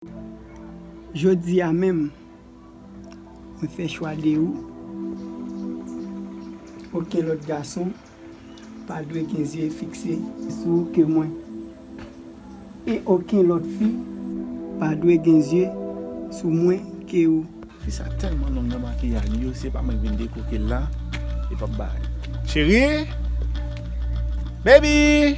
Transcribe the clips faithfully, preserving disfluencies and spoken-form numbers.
Jodi a menm, mwen fè chwa de ou. Okenn lòt gason pa dwe gen zye fikse sou ou ke mwen. E okenn lòt fi pa dwe gen zye sou mwen ke ou. Fi sa tèlman long nan makiyaj li yo, si e pa mwen k vin dekoke l la, li p ap bay. Cheri! Baby!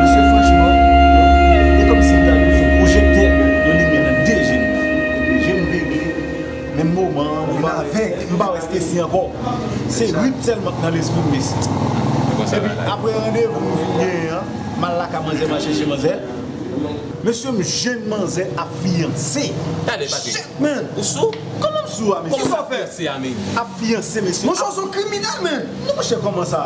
Mesye, franchman, e kòmsi m ta sou pwojektè, yon limyè nan de je m. Epi je m vegele, menm moman an, m pa, m pa wè Stacy ankò. Se Ruth sèlman k nan lespri m, mesye. Epi, apre randevou m fin genyen an, m al lakay manzè, m al chèche manzè. Mesye, m jwenn manzè ap fiyanse. Tande, Patrick. Shit, man. Ou sou? Kòman m sou a, mesye? Kòman sa ap fiyanse a, men? Ap fiyanse, mesye. Monchè, w se yon kriminèl, man. Non, monchè, kòman sa?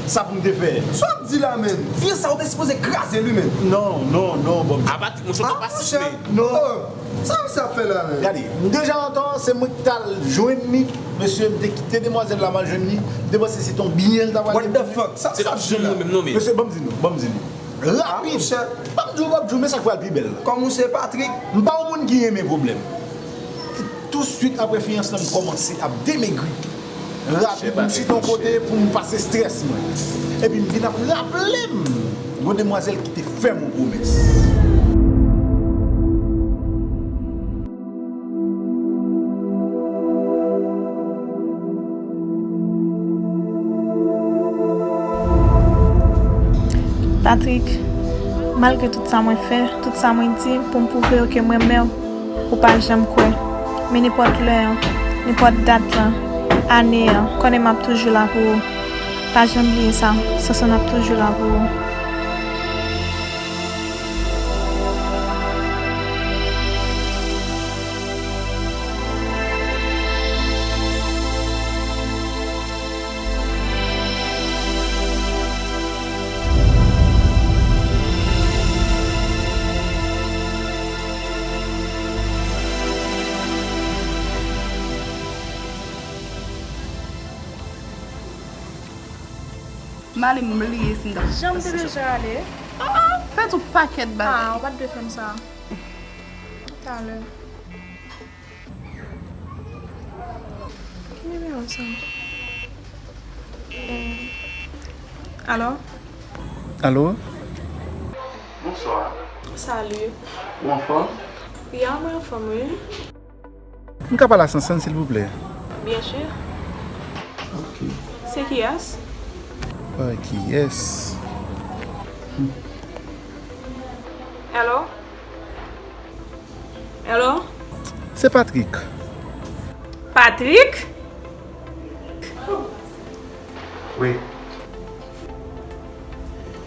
Sa pou m te fè? Sa w ap di la, man? Fiyanse sa, ou te sipoze kraze l, wi, man. Non, non, non, Bob. A, Patrick, monchè, ou pa sispe. Non. Oh, sa misye ap fè la, man? Gade, m deja antò, se mwen ki t al jwenn li. Mesye, m te kite demwazèl la, m al jwenn li. M te panse se te yon biyè l ta pral depoze. What the fuck? Sa misye ap jwenn la? Mesye, ban m di nou, ban m di nou. Rapid. Ah, monchè. P ap di w, p ap di w, men sa k pral pi bèl la. Kòm ou se Patrick. M pa yon moun ki renmen pwoblèm. Touswit apre fiyans lan, m kòmanse ap demegri. Rapid, m chita yon kote pou m pase estrès mwen. Epi m vin ap raple m yon demwazèl ki te fè m yon pwomès. Patrick, malgre tout sa mwen fè, tout sa mwen di pou m pwouve w ke m renmen w, ou pa janm kwè. Men nenpòt lè an, nenpòt dat lan, ane an, konnen m ap toujou la pou ou. Pa janm bliye sa, Sonsonn ap toujou la pou ou. M ale, m bliye si m t ap. Jan m te bezwen ale. Ah, ah, fè tout pakèt bagay. Ah, ou pa t dwe fè m sa. Talè. Ki nimewo sa? Eh. Alo? Alo? Bonswa. Salut. Ou anfòm? Ya, mwen anfòm, wi. M ka pale a Sonsonn, silvouplè? Byen si. Ok. Se kiyès? Pa kiyès? Hello? Hello? Se Patrick. Patrick? Wi.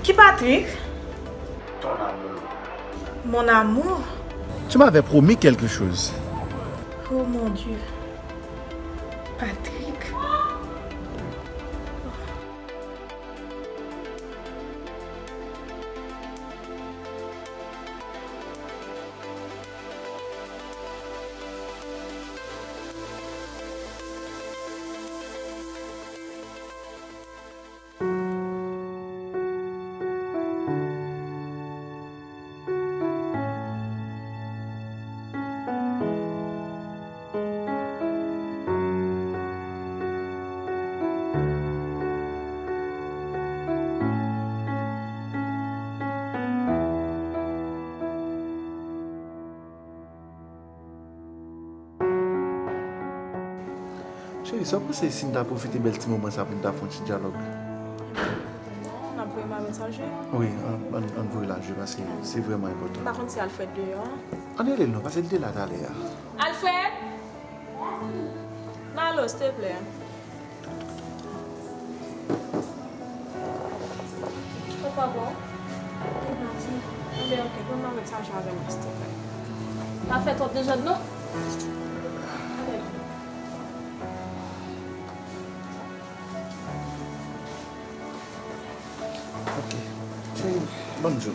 Ki Patrick? Ton amour. Mon amour? Tu m'avais promis quelque chose. Oh mon Dieu. Patrick. Cheri, sa w panse si n ta pwofite bèl ti moman sa pou n ta fè yon ti dyalòg? Non, n ap voye m a mesaje. Wi, ann, ann, ann voye l a je paske se vrèman enpòtan. M pa konn si Alfred deyò. Ann rele l non, paske l te la talè a. Alfred! Malo, silteplè. Ou pa bon? Li pati. Enben, oke, pou mwen met sa jou avè m, silteplè. Pa fè twòp dezòd, non. Oke. Cheri, ban m di w.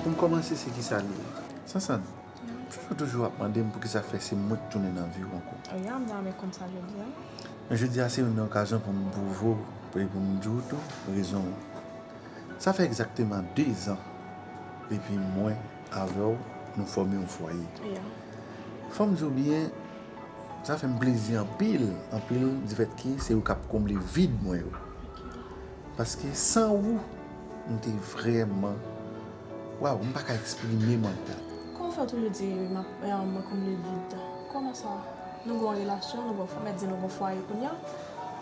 Pou m kòmanse, se kisa l ye? Sansann, toujou, toujou w ap mande m poukisa fè se mwen k tounen nan vi w ankò. Wi, a, m ta renmen konn sa jodi a. Men jodi a se youn nan okazyon pou m pwouve w, pou, pou m di w tou, rezon w. Sa fè egzakteman dezan depi mwen avè w, nou fòme yon fwaye. Fò m di w byen, sa fè m plezi anpil, anpil, difèt ke se ou k ap konble vid mwen yo. Paske san ou, m te vrèman, waw, m pa ka eksprime m ankò. Kòman w fè toujou di m ap, e, mwen konble vid? Kòman sa? Nou gen yon relasyon, nou gen, fò mèt di nou gen yon fwaye kounye a.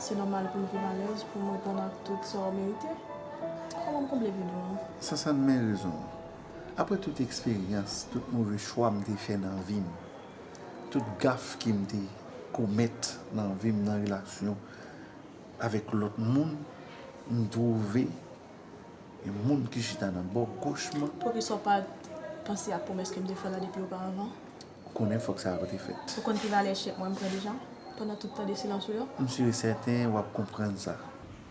Se nòmal pou n viv alèz, pou m reponn ak tout sa w merite. Kòman m konble vid ou an? Sansann, men rezon w. Apre tout eksperyans, tout move chwa m te fè nan vi m, tout gaf ke m te komèt nan vi m, nan relasyon avèk lòt moun, m twouve yon moun ki chita nan bò goch mwen. Pwofesè, w pa panse a pwomès ke m te fè w la depi oparavan? Ou konnen fòk sa a pa te fèt. Ou konn ki valè echèk mwen m pran deja, pandan tout tan de silans ou yo? M si e sèten w ap konprann sa.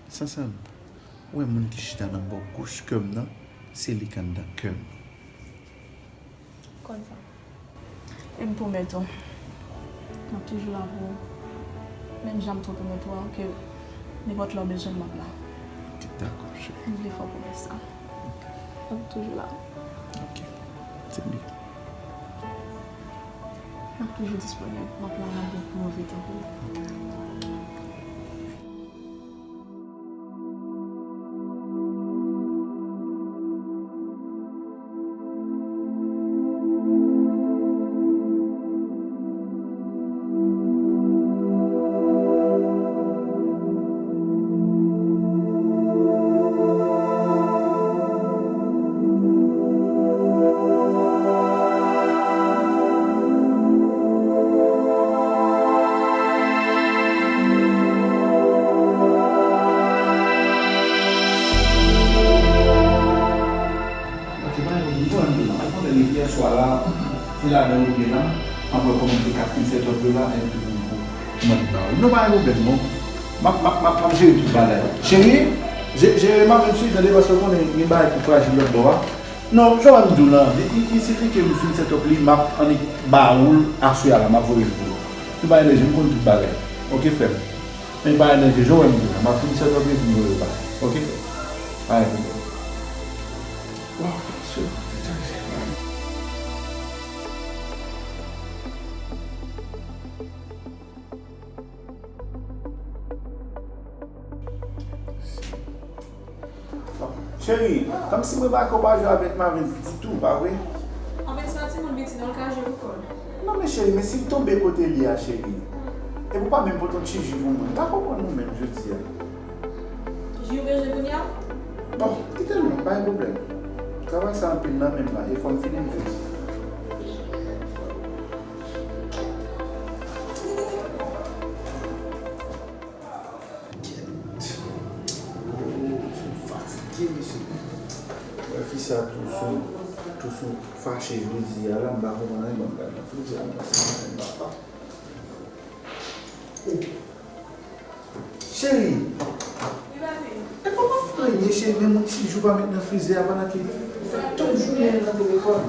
Sansann, ou wè moun ki chita nan bò goch kè m nan, se li k anndan kè m. Konn sa. E m pwomèt ou, m ap toujou la pou ou. Menm jan m twonpe mwen tou a, ke nenpòt lè w bezwen m, m ap la. Ok, dakò, cheri. M vle fè w pwomès sa. Ok. M ap toujou la. Ok. Se byen. M ap toujou disponib. M ap la nan bon pou move tan pou ou. Ok. Ok, pa gen pwoblèm, mwen menm, mwen konnen depi yè swa la, se ladan ou ye la, m ap wè kòman m te ka fin sèt òd yo la, epi pou mwen ba ou. Non, pa gen pwoblèm, non. M ap, m ap, m ap, m ap jere tout bagay. Cheri, je-, jere m avèk fi, tande, paske w konnen gen bagay ki frajil lòt bò a. Non, jan m di w lan, li, li, li sifi ke m fin sèt òd li, m ap annik ba ou l aswè a la, m ap voye l pou ou. Nou pa gen danje, m konn tout bagay. Ok, frè m. Men pa gen danje, jan w wè m di w lan, m ap fin sèt òd li epi m voye l ba ou. Ok, frè m. Pa gen pwoblèm. Waw, se Cheri, kòmsi m remake w pa jwe avèk Mavens ditou, pa vre? Mavens pa timoun piti non, l ka jwe pou kò l. Non, men cheri, men si l tonbe kote l ye a, cheri. Epi w pa menm pote yon ti ji pou mwen. M pa konprann ou menm jodi a. Ji w bezwen kounye a? Bon, kite l non, pa gen pwoblèm. Travay sa anpil nan men m la, e fò m fini l jodi. Kèt. Oh, m fatige, mesye. Wè fi sa tou sou, tou sou fache jodi a la, m pa konprann anyen, ban m gade nan friz la, m panse m pa. Oh. Cheri. Wi, papi. E kòman fè anyen, cheri, menm yon ti ji w pa met nan frizè a, pandan ke ou fè tout jounen nan telefòn.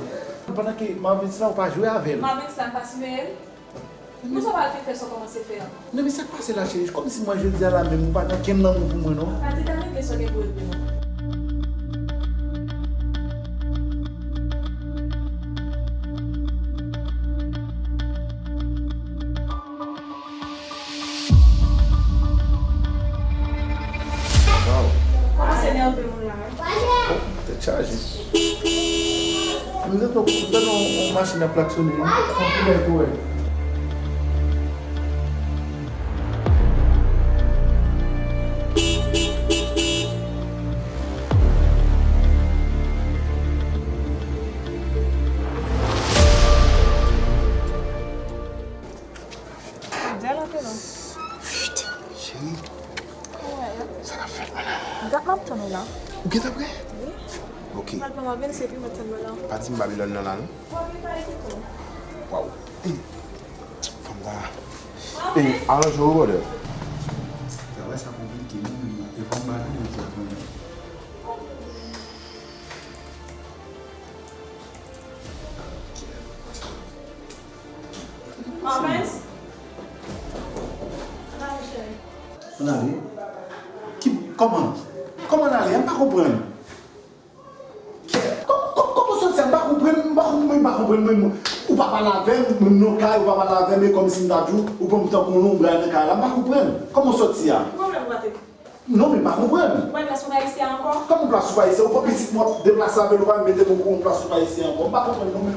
Pandan ke Mavens la, ou pa jwe avè l. Mavens la, m pa siveye l. Kòman sa w pral fin fè sa w kòmanse fè an? Non, men sa k pase la, cheri? Kòmsi mwen jodi a la menm, ou pa gen okenn lanmou pou mwen, non? Pati, ta regle sa w gen pou regle non. Waw. Kòmanse nève moun la, wi. Oh, tèt chaje. M tande yon, m tande yon, yon machin ap klaksonnen, wi. Yon koulè tou, wi. Gentan prè? Wi. Ok. Pral pran Marvens epi m ap tann mwen la. Pa di m Babilòn nan la, non? Waw. Ei, fanm sa. Ei, aranje w, brother. Travay sa konplike, non, men e fanm Babilòn sa konplike. Marvens? Ann ale, cheri. Ann ale? Ki, kòman? Kòman ann ale? M pa konprann. Kè, kò-, kò-, kòman w soti a? M pa konprann, m pa konprann, m pa konprann, mwen, mwen. Ou pa pale avè m, mwen nan kay, ou pa pale avè m, e kòmsi m ta di w, ou pran m tankou yon lonbray nan kay la, m pa konprann. Kòman w soti a? Ki pwoblèm ou, Patrick? Non, men m pa konprann. Ou pral plas ou pa isi a ankò? Kòman plas ou pa isi a? Ou pran pitit mwen, w ap deplase avè l, ou pa menm mete m okouran plas ou pa isi a ankò. M pa konprann non, men.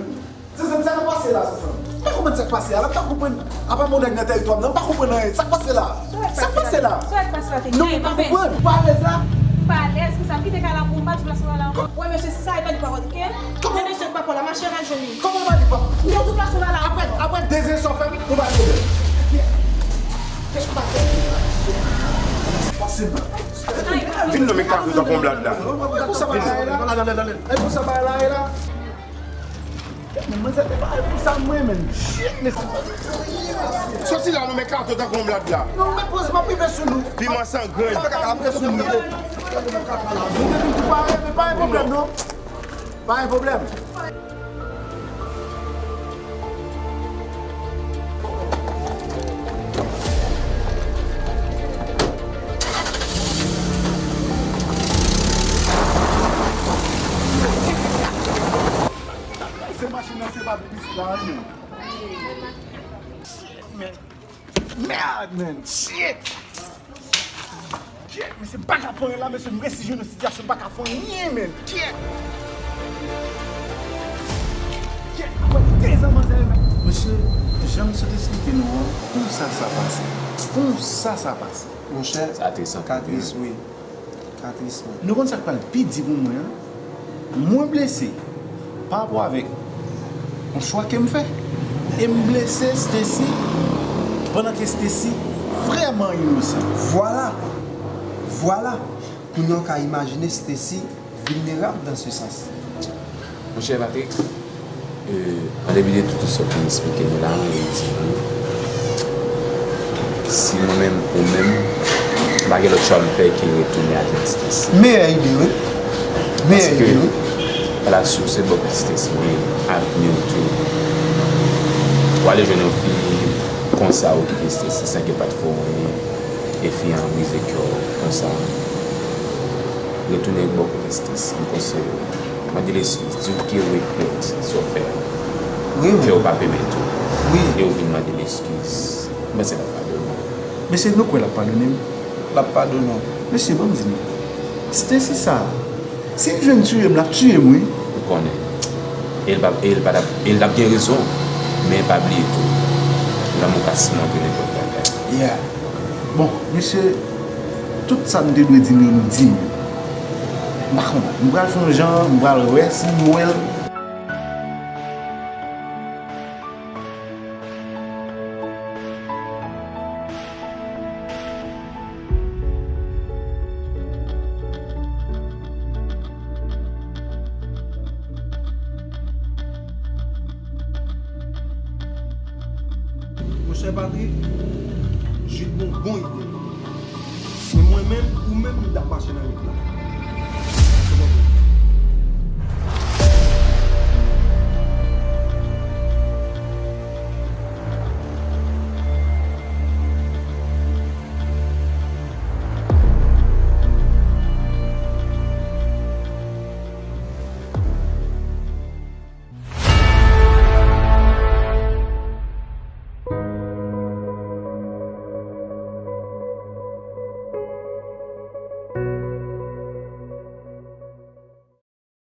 Se, se, sa k pase la, se sa. M pa konprann sa k pase a la, m pa konprann. Apa m yon nèg nan tèritwa m nan, m pa konprann anyen. Sa k pase la? Sa k pase la? Sa k pase la? Non, m pa konprann. Ou pa alèz la? M pa alèz, konsa, m kite kay la pou m pa di plas mwen la ankò. Wè, mesye, si sa e pa li pa wòt, oke? Kòman? Mesye, pa pò la, mache al jwenn li. Kòman pa li pa? M te di plas mwen la. Apre, apre de zè sa w fè m, nou bay pwoblèm. Pase m. Vin non, men kato tankou yon blad la. Vin non. E pou sa bagay la ye la. Men mwen se te pa pou sa mwen menm. Shit, men. Soti la, nou, men kato tankou yon blad la. Non, men poze m ap rive sou nou. Piman san grenn. Mwen kaka ap sou nou. Nou depi tou pare, men pa gen pwoblèm non. Pa gen pwoblèm. Se machin nan se pa pitit la, wi, men. Mèd, men. Shit. Shit, mesye, m pa ka fè anyen la, mesye, m resi jwenn yon sitiyasyon, m pa ka fè anyen, men. Shit. Shit, apre de zan manzè, men. Mesye, jan m sot esplike nou an, konsa sa pase. Konsa sa pase. Monchè, sa tris anpil, ka tris, wi. Ka tris, wi. Nou konn sa k pral pi di pou mwen an? Mwen blese pa rapò avèk yon chwa ke m fè. E m blese Stacy pandan ke Stacy vrèman inosan. Vwala! Vwala! Kounye a w ka imajine Stacy vilnerab dans ce sens. Monchè Patrick, euh, an debi de tout sa w fin esplike nou la, mwen di nou, si mwen menm ou menm, m pa gen lòt chwa m fè ke retounen ak Stacy. Meyè ide, wi. Meyè ide, wi. Paske, ala si w se bò Stacy, men avni w tou. W ale jwenn yon fi konsa, ou kite Stacy san ke l pa t fè w anyen, e fi an brize kè w konsa. Retounen bò kote Stacy, m konseye w. Mande l eskiz, di w ke w regrèt sa w fè a. Wi, wi. Ke w pa pèmèt ou. Wi. E w vin mande l eskiz. M panse l ap padone w. Mesye, nou kwè l ap padone m? L ap padone w. Mesye, ban m di nou. Stacy sa a, si l jwenn tiye m, l ap tiye m, wi. M konnen. E l pa, e l pa t ap, e l t ap gen rezon. Men pa bliye tou, lanmou ka simonte nenpòt bagay. Yeah. Bon, mesye, tout sa m te dwe di nou, nou di m. M pa konnen. M pral fè yon jan, m pral wè si m wè l. Monchè Patrick, Jude gon bon ide. Se mwen menm, ou menm, m t ap mache nan wout la.